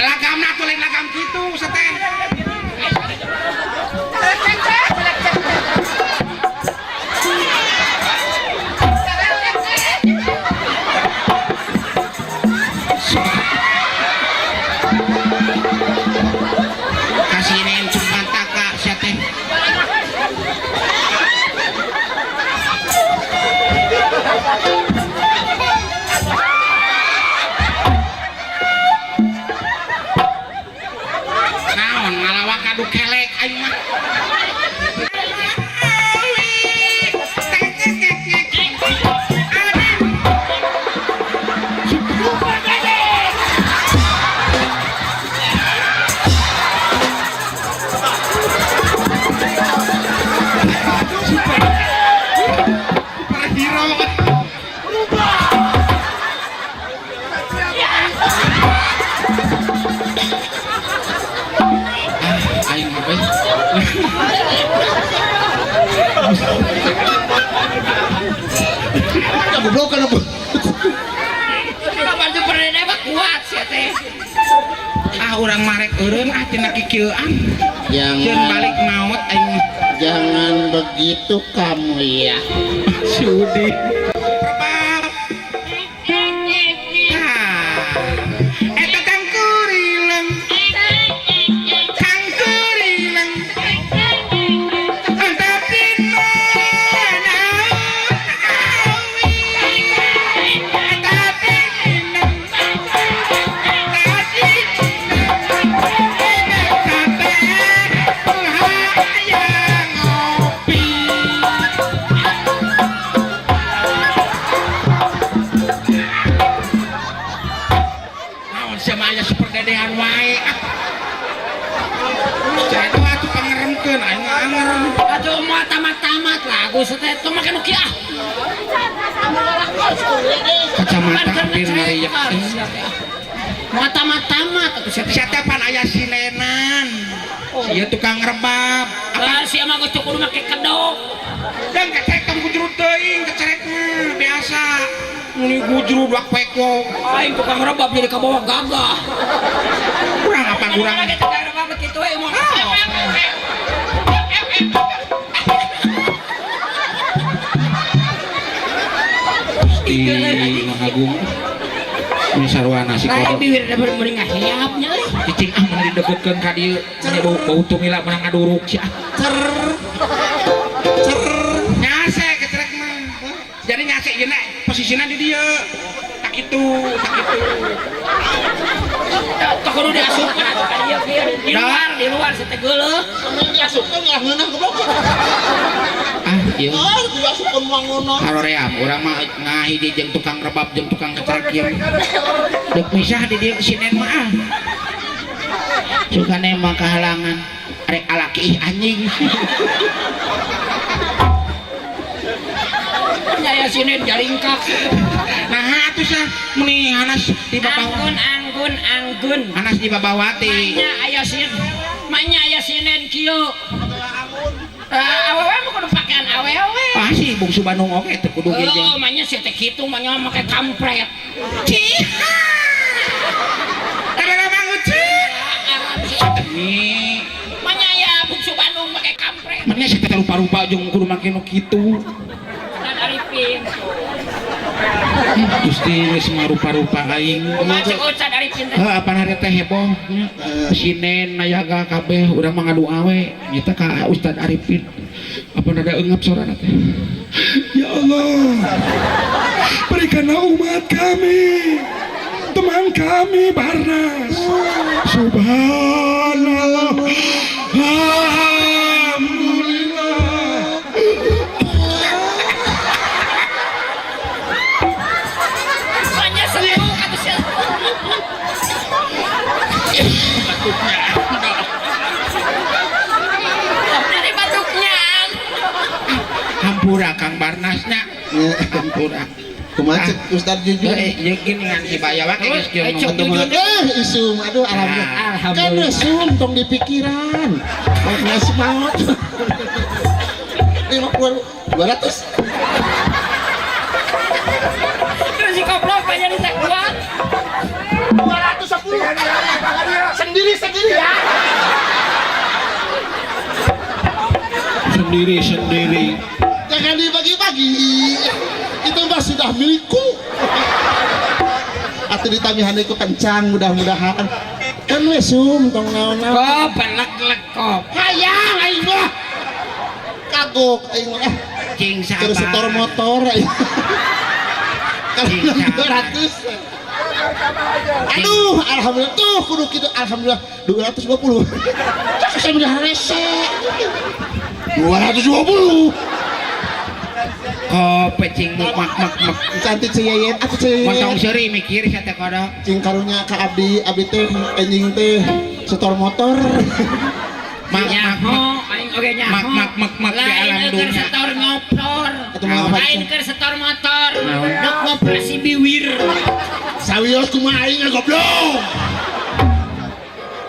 Lagamna tuh lain lagam kitu seteh. Kasinin cuma taka sia teh. Naon ngalawak adu kelek aing mah. Superhero. Ah, aing mah euy. Goblok kan apa? Kapan super dede mah kuat sia teh. Ah urang marek eureun ah tina kikieuan. Jeung Jangan balik maot aing mah. Jangan begitu kamu ya. Sudi. Rebab. Ah. Eta tangkurileng. Tangkurileng. Tapi ngopi. Naon sia mah aya super dedean wae ah. Jadi atuh pangeremkeun aing mah anger. Aduh mau tamat-tamat lagu seteh tong make nu kieu ah. Kacamata hampir ngariak. Mau tamat-tamat atuh sia teh. Sia teh pan aya sinenan. Sia tukang rebab. Ah sia mah geus kudu make kedok. Dan kecerek tong gujrud teuing kecerek mah biasa. Muni gujrud wak peko. Aing tukang rebab jadi kabawa gagah. Kurang apa kurang? Lagi tukang rebab kitu we mah. Gusti Maha Agung. Ini sarwana si Lain kodok. bibir da meuring ngaheap nya euy. Cicing ah mun dideketkeun ka dieu, meni bau bau tumila menang ngaduruk sia. Cer. Cer. Nyase kecerek mah. Jadi nyase ieu na posisina di dieu. Tak kitu, tak kitu. Teu kudu diasupkeun atuh ka dieu kieu. Di luar si teh geuleuh. Ini diasupkeun ngarah ngeunah goblok. Ah, ieu. Ah, diasupkeun moal ngeunah. Haroream urang mah ngahiji jeung tukang rebab jeung tukang kecerek ieu. Deuk misah di dieu sinen mah ah. Sukane mah kahalangan. Arek alaki ih anjing. Nya aya sinen jalingkak. Nah atuh sah meni hanas di babawah. Anggun anggun anggun. Hanas di babawati. Manya aya sin. Manya aya sinen kieu. Ah, awewe mah kudu pakaian awewe. Ah si bungsu Bandung oge teu kudu ge jeung. Oh, manya sia teh kitu manya make kampret. Ciha. Kada bangun ci. Nih, Manya aya bungsu Bandung make kampret. manya si teh rupa-rupa jeung kudu make nu kitu. Dan Arifin. Gusti geus marupa-rupa aing. Kumaha cek Ustad Arifin teh? Heuh apan hari teh heboh nya. Sinen nayaga kabeh urang mah ngadu awe nyata ka Ustad Arifin. Apa nada eungap sorana teh. Ya Allah, berikanlah umat kami, teman kami Barnas. Subhanallah, alhamdulillah. Manya seru atuh sia. Dari batuknya. Hampura Kang Barnasnya. Hampura. Kumaha cek Ustad Jujun? Ieu gini ngan si Baya wae geus kieu Eh, cek ngomong. Jujun. Isum, aduh alhamdulillah. Alhamdulillah. Kan isum tong di pikiran. Barnas maot. 50 200. Terus si koplok banyak teh kuat. Sendiri-sendiri ya. Sendiri-sendiri. Jangan dibagi-bagi. Itu mah sudah milikku. Atuh ditamihan ku kencang mudah-mudahan. Kan we sum tong naon-naon. Kok pelek-lek kok. Hayang aing mah. Kagok aing mah. Cing sabar. Terus setor motor aing. Cing Karena sabar. 200. Aduh, alhamdulillah tuh kudu kitu alhamdulillah 220. Cak saya udah rese. 220. Kok pecing mak mak mak mak. Cantik Ceyeyet, atuh Ceyeyet. Montong seuri mikir sia teh kodok. Cing karunya ka abdi, abdi teh enjing teh setor motor. Mak mak Nyaho, aing oge nyaho. Mak mak mak mak di alam Lain keur dunia. setor ngopror. Atuh mah apa? Lain keur setor motor. Naon? Dok ngoperasi biwir. Sawios kumaha aing goblok.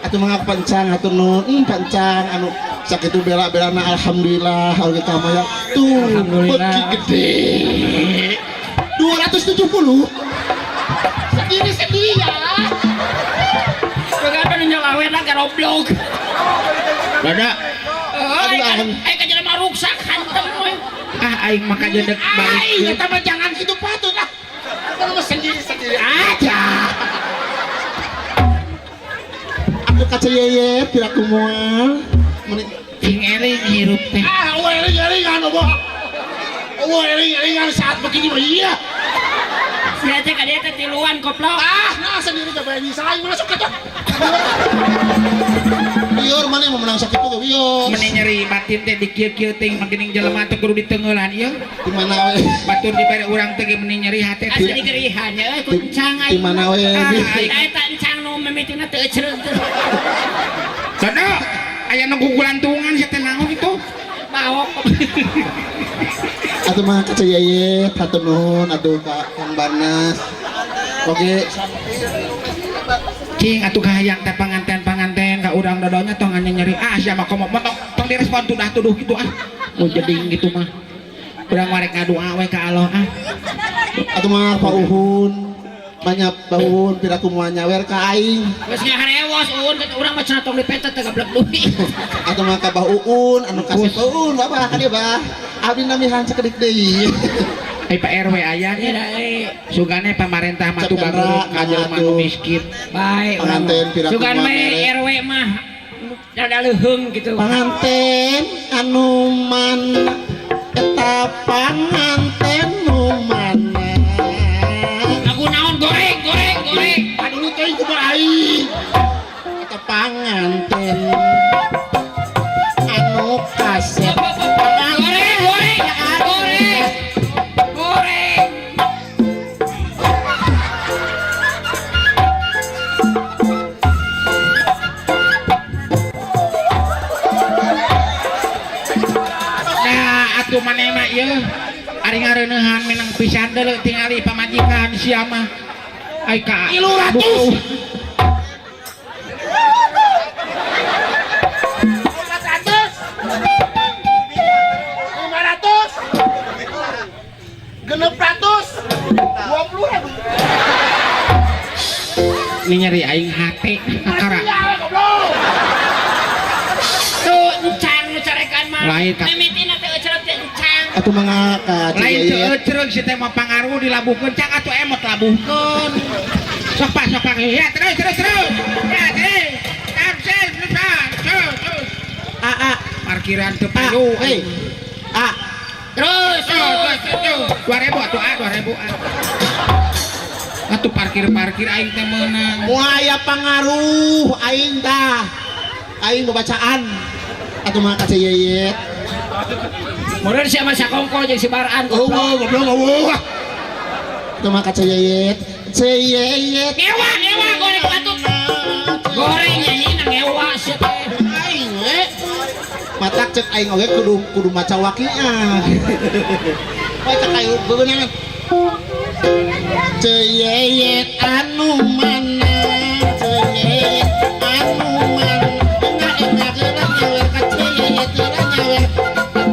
Atuh mah pancang hatur nuhun, pancang anu sakitu bela-belana alhamdulillah oge ka maya. Tuh, Alhamdulillah. beuki gede. 270. Sendiri-sendiri ya. Boga nu nyalawena garoblok. Dada. Aing ka jelema ruksak hantem we. Ah aing mah kajedek balik. Aing eta mah jangan kitu patut ah. Kalau mah sendiri-sendiri aja. Aku ka Ceyeyet piraku moal. Meni Cing eling hirup teh. ah, eueuh eling-elingan eueuh. Eueuh eling-elingan saat begini mah iya. Sia teh ka dieu teh tiluan koplok. Ah, nah sendiri coba bisa aing masuk ke Bior mana yang mau menang sakit tuh bior. Meni nyeri batin teh dikieu-kieu teh magening jelema teh kudu diteunggeulan ieu. Di mana we? Batur dibere urang teh ge meni nyeri hate Asa digerihan ya euy ku encang Di aing. mana we? Ah, Eta encang nu mimitina teu ecreug teh. Dada aya nu gugulantungan sia teh naon itu? Baok. Atuh mah ka Ceyeyet, hatur nuhun atuh ka Kang Barnas. Oke, Cing atuh kahayang teh panganten-panganten ka urang dodonya tong anya nyeri. Ah sia mah komo tong tong direspon tudah tuduh gitu ah. Mun jeding gitu mah. Urang warek ngadua we ka Allah ah. atuh mah Pak Uhun. Banyak Pak Uhun piraku moal nyawer ka aing. Geus ngaharewos uun ka urang mah cenah tong dipetet teh gablek duit. Atuh mah ka Bah Uun anu kasih Pak Uun, Bapak ka dieu Bah. Abdi namihan sakedik deui. Ai Pak RW aya Ya nya. da euy. Sugane pamarentah mah tuh Cep bagus Endra, ka jelema nu atuh. miskin. Bae urang. Panganten piraku Sugan moal we mere. RW mah rada leuheung gitu. Panganten anu mana eta panganten nu mana. Lagu naon goreng goreng goreng. Aduh teuing kumaha aing. Eta panganten anu kasep. Goreng goreng goreng. Goreng. Nah, atuh maneh mah ieu ari ngareuneuhan menang pisan deuleu tingali pamajikan sia mah. Ai ka 300. 600. 620. Ini nyeri aing hate kakara. Tuh encang nu carekan mah. Lain, Kak. Mimitina teh euceureup teh encang. Atuh mangga ka Lain teu Ceyeyet. ecereug si teh mah pangaruh dilabuhkeun cang atuh emot labuhkeun. Sok pak sok pak ya terus terus terus. Ya terus. Terus terus terus terus. A a Parkiran teu a payu. hei. A Terus Terus terus. terus. 2000 atuh ah 2000 ah. Atuh parkir-parkir aing teh meunang. moal aya pangaruh aing tah. Aing babacaan. Atuh mangga ka Ceyeyet. Meureun sia mah sakongko jeung si Baran Oh, goblok. goblok goblok. Atuh mangga ka Ceyeyet. Ceyeyet. Ngewa ngewa goreng batuk. Goreng nyanyi ngewa sia teh. Aing we. Matak cek aing oge kudu kudu maca wakiah. Wah cek aing beunangan. Ceyeyet anu mana? Ceyeyet anu mana? Enggak enggak geura nyawer ka Ceyeyet geura nyawer.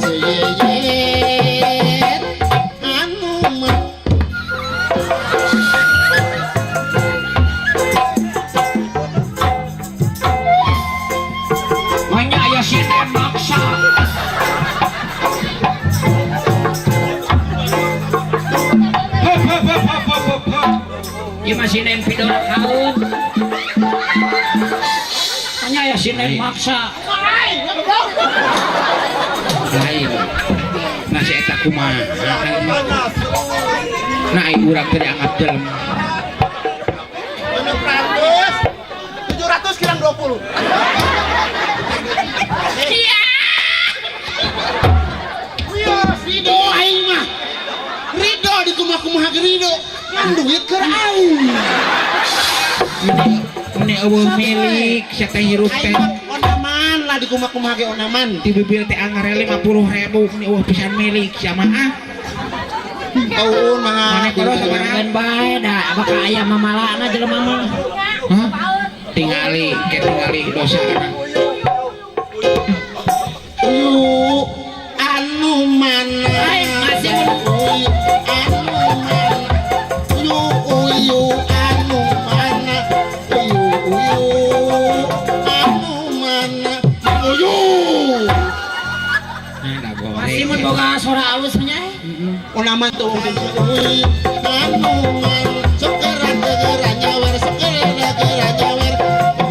Ceyeyet anu mana? Nya aya sinden maksa. Lain. Nah si eta kumaha? Nah ai urang teh dianggap jelema. 700 700 kurang 20. Iya. Ridho aing mah. Ridho di kumaha-kumaha ge ridho. Ngan duit keur aing. Meni eueuh milik sia teh hirup teh. Aing mah onaman lah di kumaha-kumaha ge onaman. Di bibir teh anggar 50.000 meni eueuh pisan milik sia mah ah. Taun mah. Maneh kodo sabaraha? Keun bae da abah ka aya mamalana jelema mah. Hah? Tingali, ke tingali dosa anak. Uyu anu mana? Ai, masih Uyu anu mana? Uyu uyu anu mana? Uyu uyu anu mana? Uyu. Nah, da goreng. Masih mun boga suara alus nya. Onaman tuh uyu anu mana? Sokera kegera nyawer, sokera kegera nyawer.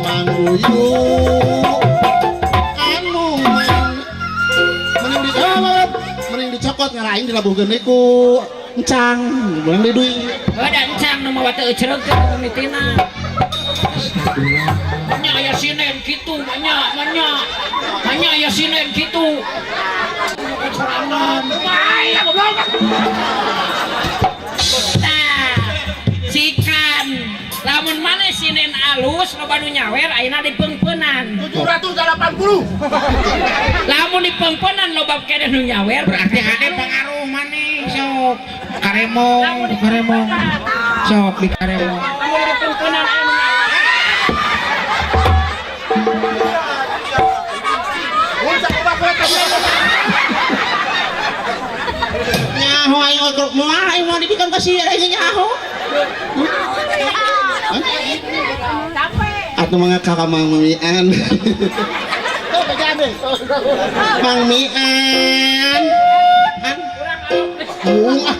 Mang uyu anu mana? Mending di mending dicokot ngaraing dilabuhkeun deui ku encang, mending di duit. Heuh da encang nu mawa teu ecreug teh mitina. Nya aya sinden kitu, nya nya. Nya aya sinden kitu. Bahaya goblok. Tah, sikan. Lamun maneh sinden alus loba nu nyawer ayeuna dipeungpeunan. 780. Lamun dipeungpeunan loba keneh nu nyawer Berarti hade pengaruh maneh sok. Karemong, karemong. Sok di karemong. Lamun dipeungpeunan aya nu nyawer. Nyaho aing otrok moal aing moal dibikeun ka sia aing nyaho. Atuh mangga ka Mang Mian. Tuh bejaan deui. Mang Mian. An. Mung ah,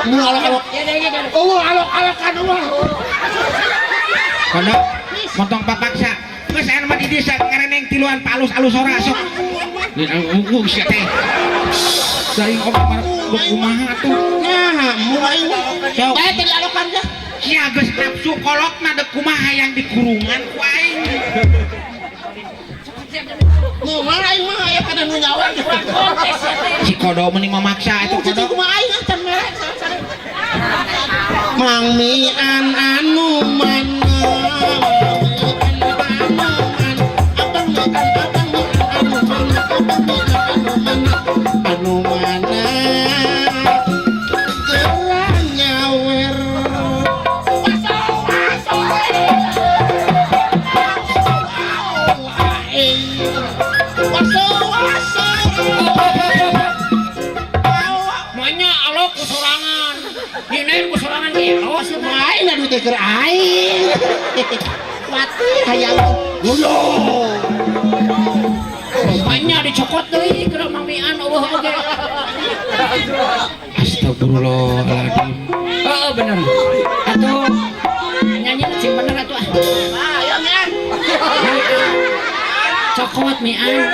mung alok-alok. Eueuh alok-alokan eueuh. Kono motong papaksa. Geus aya mah di desa ngareneng tiluan palus-alus sora sok. Ungung sia teh. Saing obat mah kumaha atuh. Nah, mung aing. Sok. Bae teh dialokan teh. Sia geus nafsu kolotna deuk kumaha yang dikurungan ku aing. Mung aing mah aya kana nu nyawer. Si kodo mending memaksa itu Cicing kodo. kumaha aing ah can mere. Mang Mian anu mana? Anu mana? Gerang nyawer. Waso waso. Manya alok ku sorangan. Dinain ku sorangan ge alok sia teh. Aing na duit teh keur aing. Mati hayang. Goyo. Manya dicokot deui keur Mang Mian eueuh oge. Astagfirullahaladzim. Heeh bener. Atuh nyanyi sing bener atuh ah. Ayo Mian. Cokot Mian.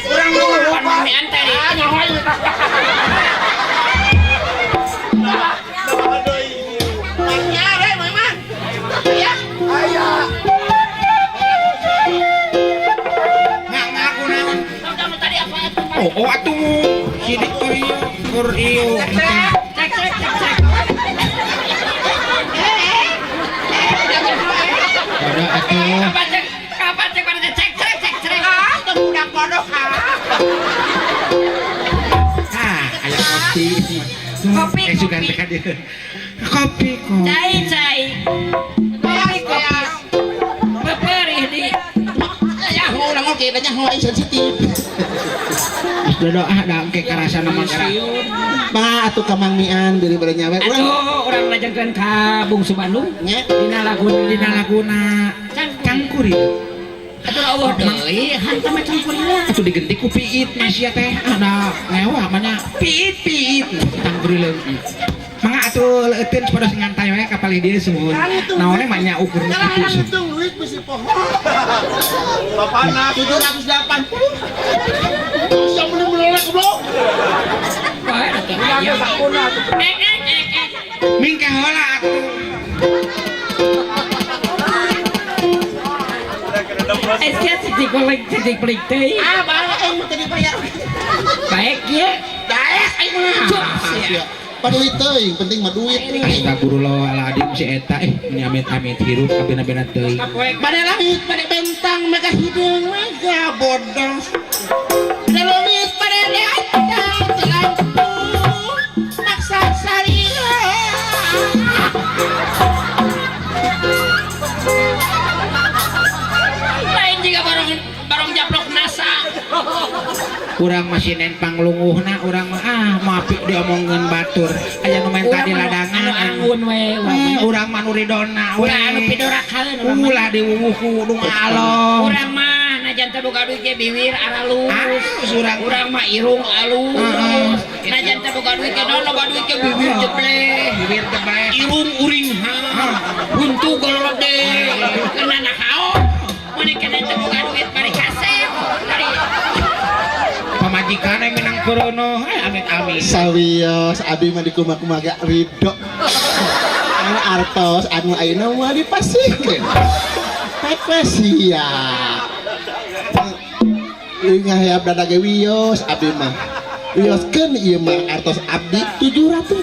Urang dulu Pan Mang Mian teh di. Manya we Mang. Ya. Nggak ngaku naon. Kamu tadi apa atuh? Oh, oh atuh sidik keur ieu, keur ieu. Cek cek cek cek. Ada atuh. Kapan cek? Kapan cek pada cek cek cek cek. Ah, teu budak bodoh ah. Ah, aya kopi. Kopi, sugan kopi. teh ka dieu. Kopi kopi. Cai cai. Kopi kopi. Beperih di. Nyaho urang oge da nyaho aing sensitif. Geus dodo ah da engke karasana mah gara. Mah atuh ka Mang Mian biri bade nyawer urang. Atuh urang lajengkeun ka Bungsu Bandung. Nya. Dina laguna Dina laguna Cangkuri. Cangkuri. Atuh eueuh deui hantam mah cangkurina. Atuh digenti ku piit mah sia teh. Ah da ngewah mah nya. Piit piit cangkuri leung. Mangga atuh leuteun pada ngantai we ka palih dieu sumuhun. Naonnya mah nya ukur kitu. Hitung duit bisi poho. Bapana 780. Bisa beli meleleh goblok. Bae atuh aya. Mingkeh heula atuh. Eh sia cicik pelik teuing. Ah, bae aing mah teu dibayar. Baik ye. Daes aing mah. Sia. Paduit teuing, penting mah duit. Astagfirullahaladzim si eta meni amit-amit hirup kabina-bina teuing. Bade langit, bade bentang, mega hideung, mega bodas. Bade leungit, bade datang, lampu maksa sarira. Lain juga barong japlok nasa. Urang masih nempang lunguhna urang mah ah maaf diomongkeun batur aya nu menta di ladangan anu anggun we urang mah nu ridona we urang anu pidorakaeun urang ulah diwuwuh ku dung along urang mah najan teu boga duit ge biwir aralus urang mah irung alus najan teu boga duit ge naon loba duit ge biwir jebleh irung uring ha huntu golode kena nakaon mun kana teu boga duit bari kasep bari pamajikan yang menang korono amit-amit sawios abi mah dikumaha-kumaha ge ridho anu artos anu ayeuna moal dipasihkeun pepe sia ngahayap dada ge wios abi mah wioskeun ieu mah artos abdi 780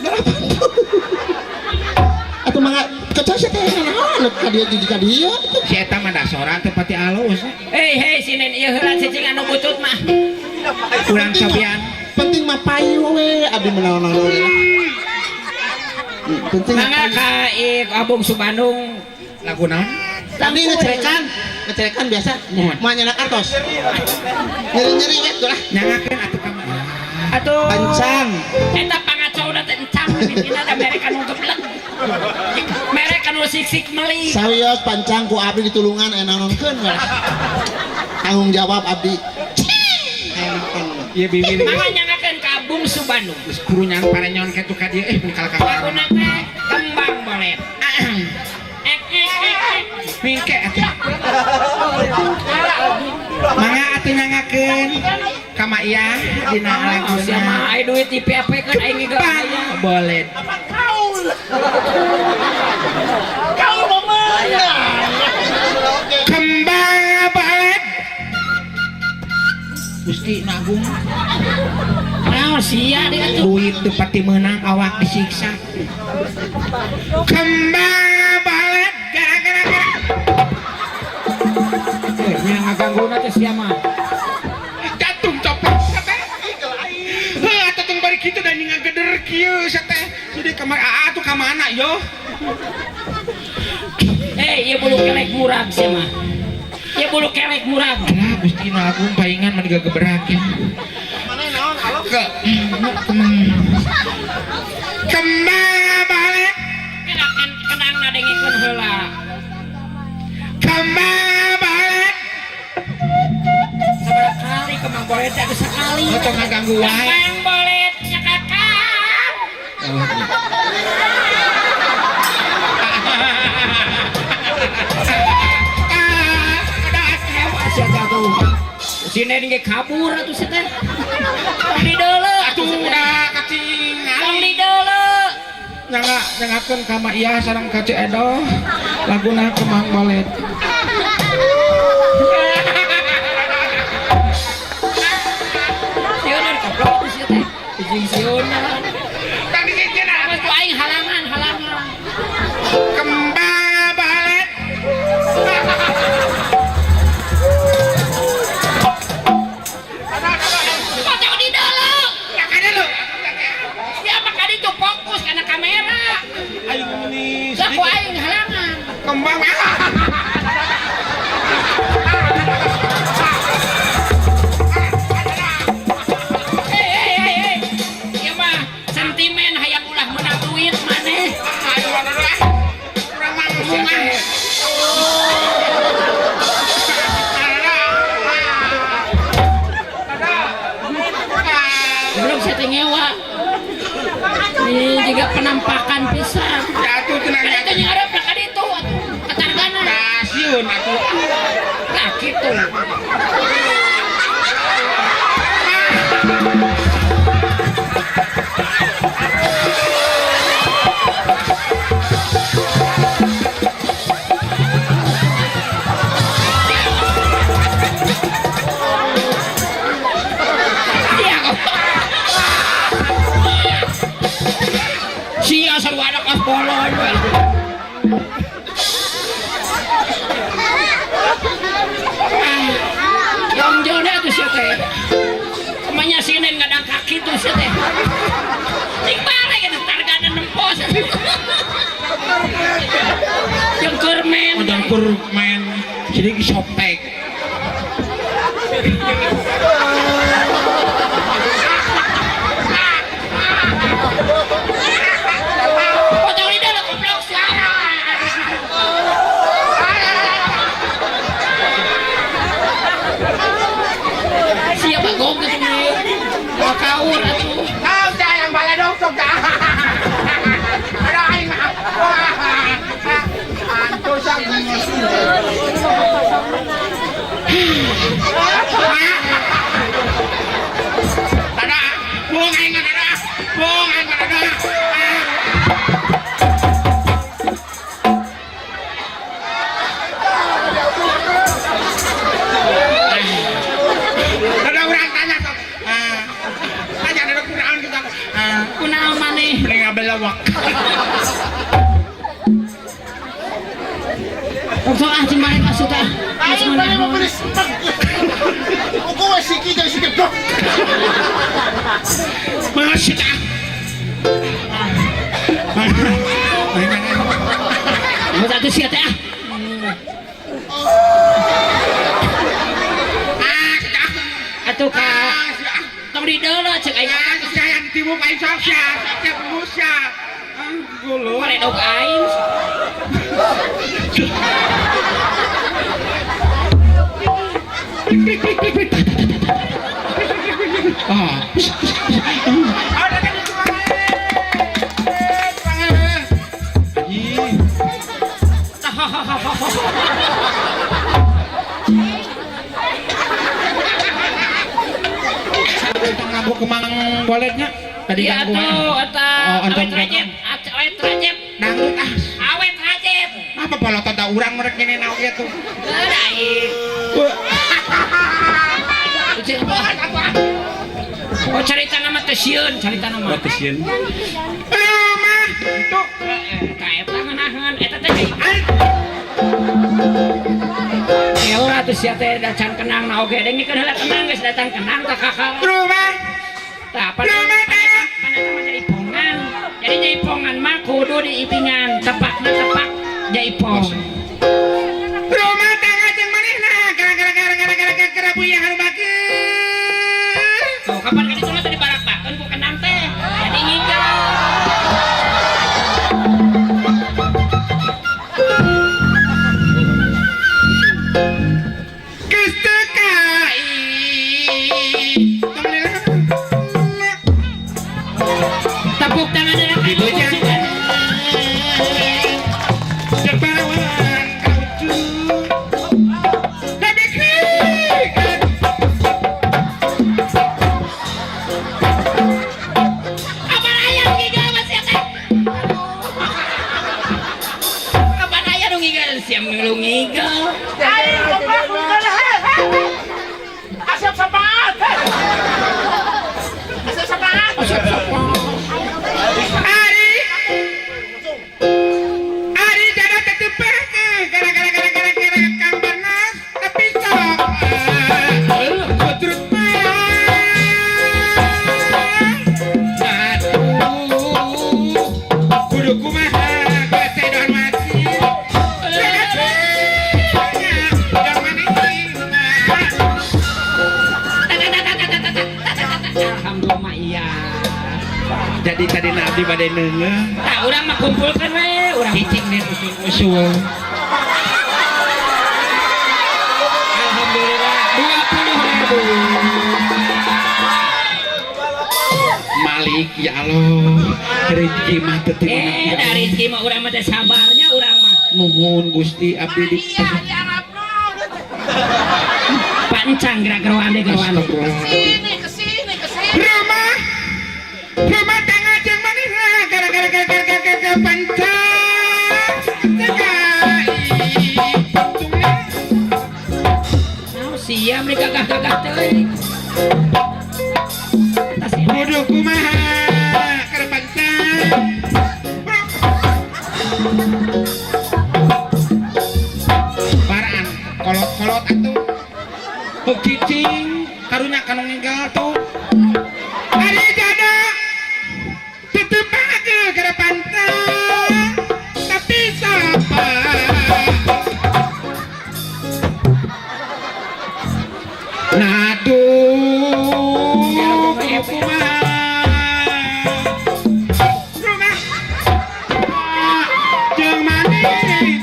atuh mangga kecos teh naon ka dieu jiji ka dieu si eta mah dasoran teh pati alus hei hei sinen ieu heula cicing anu butut mah urang cobian penting mah payu we abdi menaon-naon penting mangga ka Abung Subandung lagu naon tadi ngecerekan biasa moal nyenak artos nyeri-nyeri we tuh lah nyangakeun atuh ka mah atuh encang eta pangacauda teh encang mimitina da mere kanu geblek mere kanu sik-sik meuli sawios pancang ku abdi ditulungan aya naonkeun we tanggung jawab abdi. Ieu bibi mangga nyangakeun ka Abung Subandung geus kurunyang parenyon kitu ka dieu mun kalakah laguna teh kembang bolet mingke atuh mangga atuh nyangakeun ka Mak Iyah dina laguna sia mah aya duit di PAP-keun aing ge aya bolet apa kaul kaul mah menang kembang bolet Gusti Nagung naon sia deui atuh duit teu pati meunang awak disiksa kembang bolet gara-gara nya ngagangguna teh sia mah jantung copot teh heuh atuh tong bari kitu da ngageder kieu sia teh jadi kamar aa atuh ka mana yo ieu bulu kelek murag sia mah ieu bulu kelek murag lah Gusti Agung paingan mah digageberak ya ke kembang balik kenang nadengikeun heula kembang balik sabaraha kali kembang bolet teh geus sakali tong ngaganggu wae kembang bolet nya kakak Sinen ge kabur atuh sia teh. Tong di deuleu atuh da katingali. Tong di deuleu. Nyangga nyangakeun ka Mak Iyah sareng ka Ceu Edoh laguna Kembang Bolet. Sieun goblok atuh sia teh. Bijing sieun. Tong di sieun atuh ku aing halangan. Kembang Bolet. Ku aing halangan kembang hei ieu mah sentimen hayang ulah meunang duit maneh ayo urang manggung ah belum saya teh ngewa ini Siga penampakan pisan. Ya atuh tenang Kan ya. itu ngarep ka ditu atuh. Ka targana. Kasieun atuh. Nah, kitu. Sia sarwana kas bolon. Yongjone atuh sia teh. Kumanya sinen ngadang kaki tuh sia teh. Cing balik eta targana nempos. Jeung keur men. Jeung keur men. Jadi sopek. Potong lidah lah goblok sia. Sia bagong geus mah. Bawa kaur atuh. Kau sayang baladong sok dah. Ada aing mah. Antu sang. Tada, buang aing mah tada. Buang aing mah tada. Ada orang tanya sok. Tanya ada kunaon kita. Kunaon maneh? Mending ngabelawak. Sok ah cing balik asup ah. Aing balik mau beli sepet. Uku we siki jeung siki dok. Masih ah. Mun atuh sia teh ah. Atuh ka tong di deuleu cek aing. Saya ditimbuk aing sok sia, sok sia bungkus sia. Gulu. Paredog aing. Ah. Ada kan itu tong kemang boletnya tadi ya atuh eta awet rajep, awet rajep. Dangdut ah. Awet rajep. Apa polotot da urang merek ngene naon kitu. Heuh Oh carita nama teh sieun, carita nama. Teh sieun. Eh mah, tuh. Ka eta ngeunaheun, eta teh. Ya ora atuh sia teh dacan kenang na oge dengikeun heula kenang geus datang kenang ka kakak. Rumah. Tah pan eta mah jaipongan. Jadi jaipongan mah kudu diipingan, tepakna tepak jaipong. Rumah tangga jeung manehna gara-gara buyah harumakeun. Tuh kapan kan itu mah teh dibarakbakeun ku kenang teh. Jadi ngigel. Geus teu kai. Tepuk tangan dan Ibu Jadi tadi nabi badai neungeun. Tah urang mah kumpulkeun we, urang cicing di usul. Alhamdulillah 20.000. Malik ya Allah. Rezeki mah teu ti mana. Da rezeki mah urang mah teh sabarnya urang mah. Nuhun Gusti abdi di pancang gerak-geroan deh geroan. Kesini, kesini, kesini. Rumah rumah tangga jeung manehna gara-gara gara-gara pancang. Nah, siap nih gagah-gagah teuing. Kudu kumaha keur pancang. Paraan kolot-kolot atuh. Heuh cicing karunya kanu ngigal tuh. Ari jada tetep age keur pancang. Tapi sapa? Nah tuh kumaha rumah jeung manis.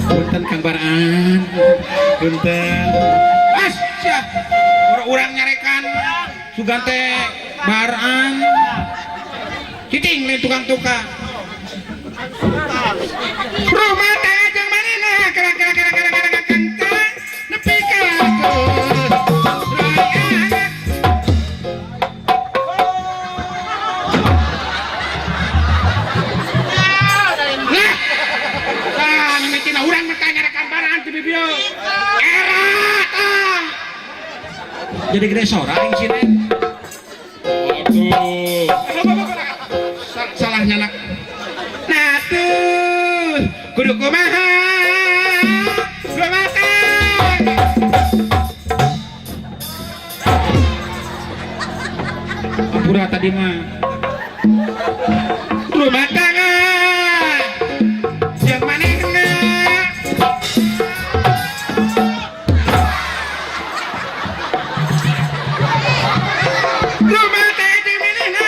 Punten Kang Baraan, punten. Asya, urang nyarekan sugan teh Baraan. Cicing lain tukang-tukang. Rumah tangga jeung manehna kera kera kera kera kera kentang nepi ka rakyat. Lah, tah mimitina urang mah nyarekan Baraan ti bibieu. Era tah. Jadi gede sora aing sini. Aduh. Salah nyanak. Nah tuh, kudu kumaha? Rumah tangga. Ampura tadi mah. Rumah tangga. Jeung manehna. Rumah tangga jeung manehna.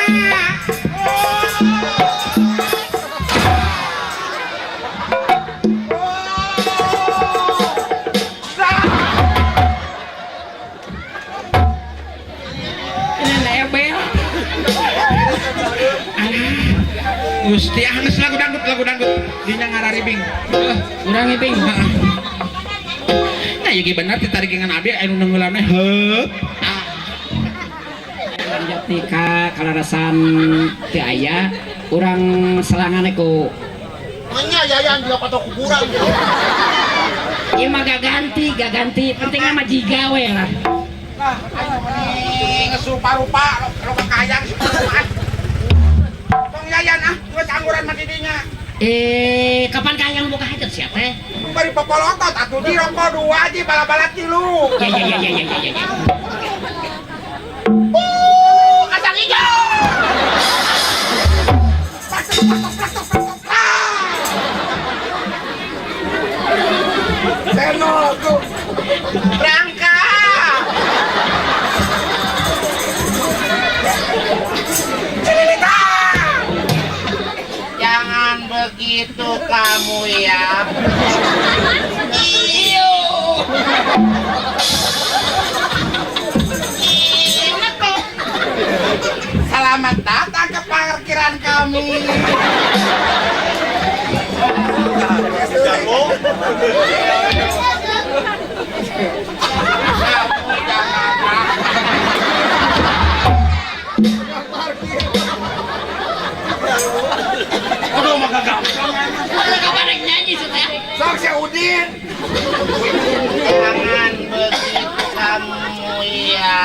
Ini lebel. Gusti ah geus lagu dangdut dinya ngararibing. Urang ngiping. Heeh. Nah ieu ge bener ditarik dengan abdi anu neungeulan we heup. Ah. Jatnika kalarasan teu aya urang selangane ku Nya Yayan dia patok kuburan. Ieu mah gaganti, gaganti pentingna mah jiga we lah. Lah aing meni ngesupa-rupa loba kahayang supa-rupa. Tong Yayan ah geus angguran mah di dinya. Kapan kahayang boga hajat sia teh? Bari popolotot atuh di rokok dua ji bala-bala tilu. Ya ya ya ya ya ya. Kacang hijau. Plak plak plak plak plak. Senol tuh. Berangkat. Celilita. Jangan begitu kamu ya. Iyo. Selamat datang ke parkiran kami. Aduh, mah gagal. Kapan rek nyanyi teh? Sok si Udin. Jangan begitu kamu ya.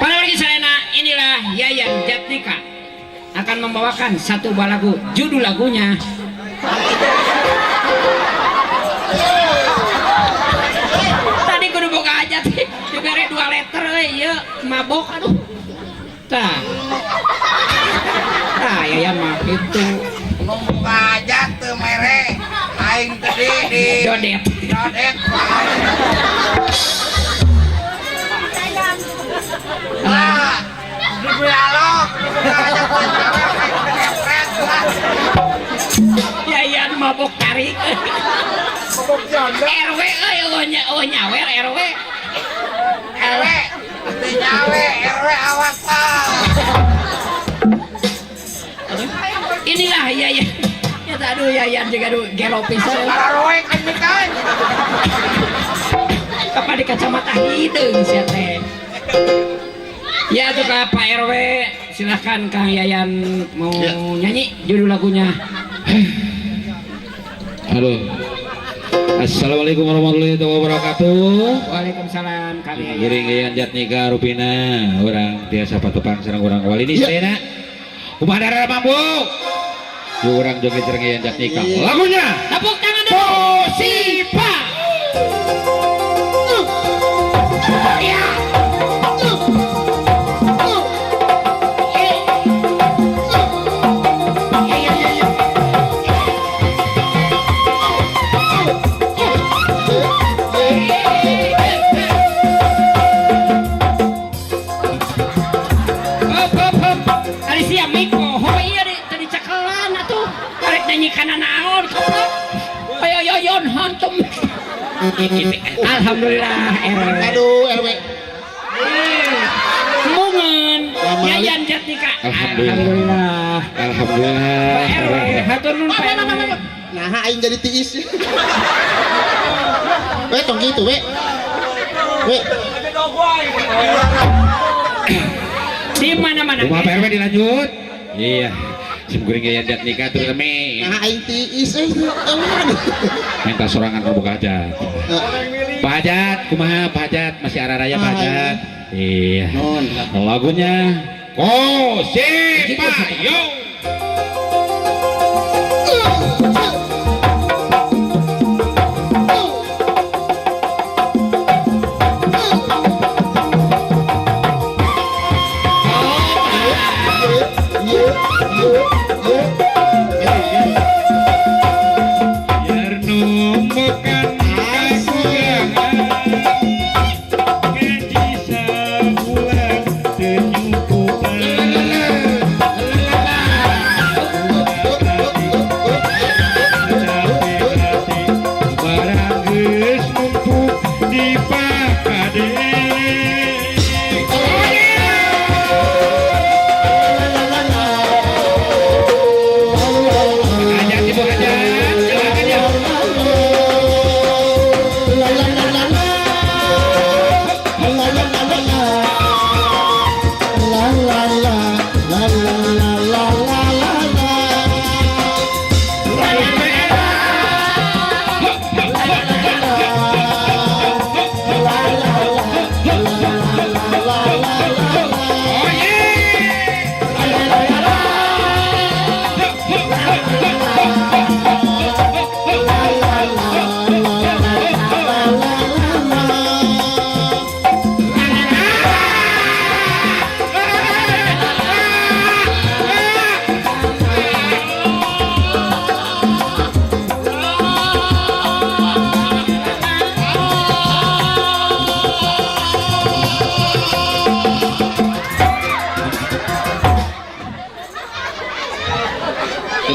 Para wargi sadayana, inilah Yayan Jatnika akan membawakan satu buah lagu. Judul lagunya tadi kudu boga aja teh dibere 2 liter euy ieu mabok aduh. Tah. Tah Yayan mah kitu. Nu boga aja teu mere. Aing tadi di Dodet. Dodet. Lah, di dialog, Yayan mabok tarik. RW euy eueuh nyawer RW. RW nyawe RW awas ah. Inilah ya ya. Ya aduh Yayan juga aduh gelo pisan. Araroek anjing kan. Apa di kacamata hideung sia teh. Ya tuh Pak RW, silahkan Kang Yayan mau ya. Nyanyi judul lagunya. Halo. Assalamualaikum warahmatullahi wabarakatuh. Waalaikumsalam Kang Yayan. Giring Yayan Jatnika Rupina, urang tiasa patepang sareng urang walini sadayana. Kumaha darah mampu? Urang joget sareng Yayan Jatnika. Lagunya tepuk tangan dulu. Posipa. Ya. Alhamdulillah RW. Aduh RW. Mungun Yayan Jatnika. Alhamdulillah. Alhamdulillah. RW hatur nuhun Pak RW. Nah aing jadi tiis. We tong kitu we. We. Di mana-mana. Rumah Pak RW dilanjut. Iya. Sim kuring Yayan Jatnika tur rame. Nah aing tiis euy. Minta sorangan ka buka hajat. Pak Hajat, kumaha Pak Hajat? Masih arah raya Pak Hajat. Iya. Lagunya Kosipa yo.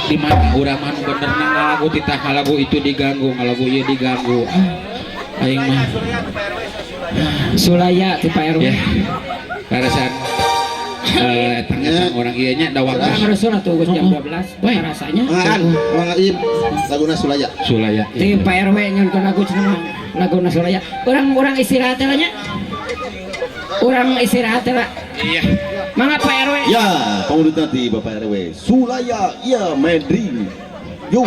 Di mana urang mah bener ngalagu titah ngalagu itu diganggu ngalagu ieu diganggu. Aing mah Sulaya ti Pak RW. Ya. Karasan eta orang ieu nya da waktu rasul atuh geus jam 12 rasanya. Mangga ieu laguna Sulaya. Sulaya. Ti Pak RW nyonton lagu cenah laguna Sulaya. Urang-urang istirahat teh nya. Urang istirahat teh. Iya. Mangga Pak RW. Ya, pangudutna ti Bapak RW. Sulaya, iya Medri. Yo.